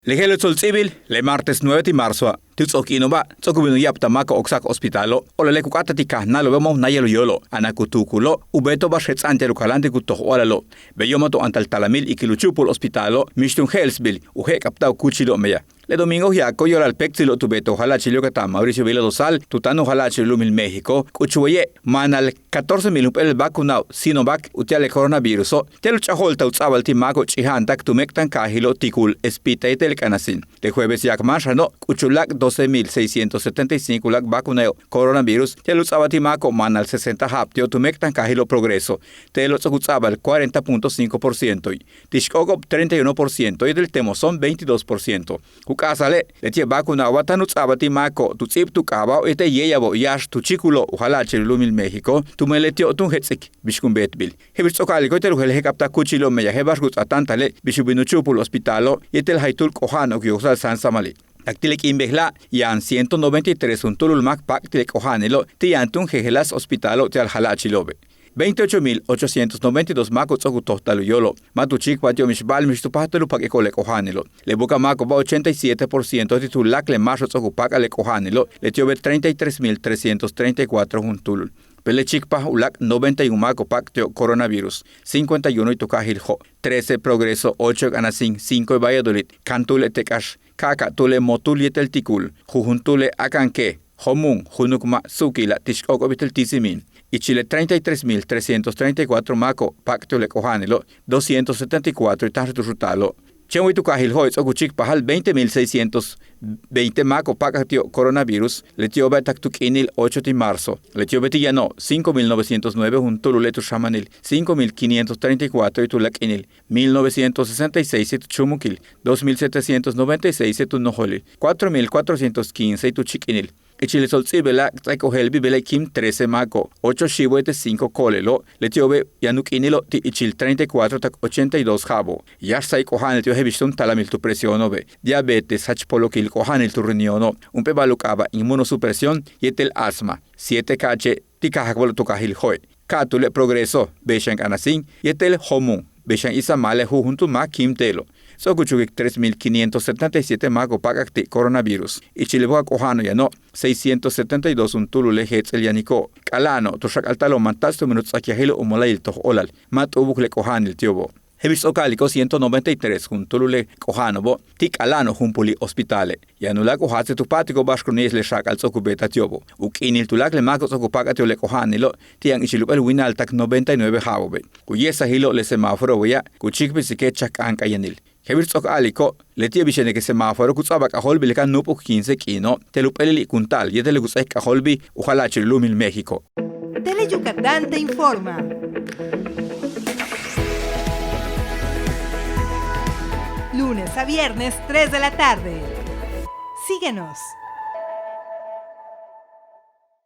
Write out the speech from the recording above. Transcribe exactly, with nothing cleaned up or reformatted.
Le je'el u tsol ts'íibil, le martes nueve ti' marzoa', ti' u ts'o'ok k'iino'oba' ts'o'ok u bin u ya'abtal máako'ob k ts'áak hospitalo', óolale' ku k'áata'al ti' kajnáalo'obe' moj náayal u yéelo'ob, yáanak u tuukulo'ob, u beeta'ob ba'ax jets'a'an ti'al u kaláantik u toj óolalo'ob. Beyo' ma' tu áantal talamil ikil u chúupul hospitalo', mix túun je'elsbil u je'ek'abta'al u kúuchilo'ob meyaj. Le domingo yaako'ob yo'olal péektsilo'ob tu beeta'al u jala'achil Yucatán Mauricio Vila Dosal, tu táan u jala'achil u lu'umil México, k'uchul waye' máanal catorce mil jump'éel vacunao' Sinovac uti'al le coronaviruso' ti'al u ch'a'ajo'oltaj u ts'a'abal ti' máako'ob ch'ija'antak tu méek'tankaajilo' Ticul, Espita yéetel Canacintrus. Le jueves yaak máax xano', k'uchul láak' doce mil seiscientos setenta y cinco u láak' vacunao'ob coronavirus ti'al u ts'a'abal ti' máako'ob máanal sesenta ja'ab ti'ob tu méek'tankaajilo' Progreso, te'elo' ts'o'ok u ts'a'abal cuarenta punto cinco por cientoe', ti' xk'o'oko'ob treinta y uno por ciento yéetel Temozón veintidós por ciento. Ku k'a'asa'ale', leti'e' vacunao'oba' táan u ts'a'abal ti' máako'ob tu ts'íib tu k'aaba'ob yéetel yéeyabo'ob yáax tu chíikulo'ob u jala'achil u lu'umil México, tumen leti'ob túun jets'ik bix kun beetbil. Je'el bix ts'o'ok a'aliko'ob yéetel u jeel je'ek'abta'al kúuchilo'ob meyaj je'el ba'ax ku ts'aatáantale' bix u bin u chúupul hospitalo' yéetel jayt túul k'oja'ano'ob ku yok'sa'al sáansamali'. Tak ti' le k'iin bejela' yaan ciento noventa y tres juntúulul máak paak ti' le k'oja'anilo' ti' yaan túun jejeláas hospitalo' ti'al jala'achilo'obe'. Veintiocho mil ochocientos noventa y dos máako'ob ts'o'ok u tojta'al u yóolo'ob. Ma' tu chíikpaj ti'ob mix ba'al mix tu páajtal u pak'iko'ob le k'oja'anilo'. Le buka'an máako'oba' ochenta y siete por ciento ti' tuláakal le máaxo'ob ts'o'ok u pak'al le k'oja'anilo', leti'obe' treinta y tres mil trescientos treinta y cuatro juntúulul. Pero le chíikpaj u láak' noventa y uno máako'ob paak ti'ob coronavirus, cincuenta y uno tu kaajil Jo', trece Progreso, ocho Canacintrus, cinco Valladolid, ka'an túule' Tekax, ka'aka'an túule' Motul yéetel Ticul, jujun túule' Akanke, Jomun, junuk ma' Su'ukila' ti' xk'o'oko'ob yéetel Tisimiin. Ichil le treinta y tres mil trescientos treinta y cuatro máako'ob paak ti'ob le k'oja'anilo', doscientos setenta y cuatro táanxel tu xu'uta'alo'. Chéen way tu kaajil Jo'e' ts'o'ok u chíikpajal veinte mil seiscientos veinte máako'ob paak ti'ob coronavirus, leti'obe' tak tu k'iinil ocho ti' marzo. Leti'obe' ti' yano'ob cinco mil novecientos nueve juntúulule' tu xamanil, cinco mil quinientos treinta y cuatro tu láak' k'iinil, mil novecientos sesenta y seis tu chúumukil, dos mil setecientos noventa y seis tu nojolil, cuatro mil cuatrocientos quince tu chíik'inil. Ichil le tsol ts'íibila' k ts'áaik ojéelbil bejla'e' kim trece máako'ob, ocho xiibo' yéetel cinco ko'olelo', leti'obe' yaan u k'iinilo' ti' ichil treinta y cuatro tak ochenta y dos ja'abo'. Yáax say k'oja'anil ti'ob je'el bix túun talamil tu presiono'obe', diabetes, jach polokil k'oja'anil tu riñono'ob, jump'éel ba'al u k'aaba' inmunosupresión yéetel asma, siete ka'ache' ti' kaajakbalo'ob tu kaajil Jo'e', ka'aj túule' Progreso, bey xan Canacintrus yéetel Jomun, bey xan Izamal le jujun tu máak kim te'elo'. Ts'o'ok u chukik tres mil quinientos setenta y siete máako'ob paak ti' coronavirus. Ichil le buka'aj k'oja'ano'ob yano'ob seiscientos setenta y dos juntúulule' jeets'el yaniko'ob, k'ala'ano'ob tu xak'alta'alo'ob mantats' tumen u ts'akyajil u mola'ayil toj óolal, ma' t'u'ubuk le k'oja'anil ti'obo'. Je'el bix ts'o'ok a'aliko'ob ciento noventa y tres juntúulul le k'oja'ano'obo' ti' k'ala'ano'ob jumpuli' hospitale'. Yaan u láak' u jaatse' tu pa'atiko'ob ba'ax ku níiyech le xaak'al ts'o'ok u beetaj ti'obo'. U k'iinil tuláakal le máako'ob ts'o'ok u pak'al ti'ob le k'oja'anilo' ti' yaan ichil jump'éel winal tak noventa y nueve ja'abo'obe'. Ku ye'esajilo' le semáforo weya' ku chíikpesike' chak k'áank'ayanil. Je'el bix ts'o'ok a'aliko'ob, leti'e' bix yanike' semáforo ku ts'a'abal k'ajóolbil le ka nu'up'uk quince k'iino' te'el jump'éelili' kun ta'al yéetel le ku ts'áaik k'ajóolbil u jala'achil u lu'umil México. Tele Yucatán te informa. Lunes a viernes, tres de la tarde. Síguenos.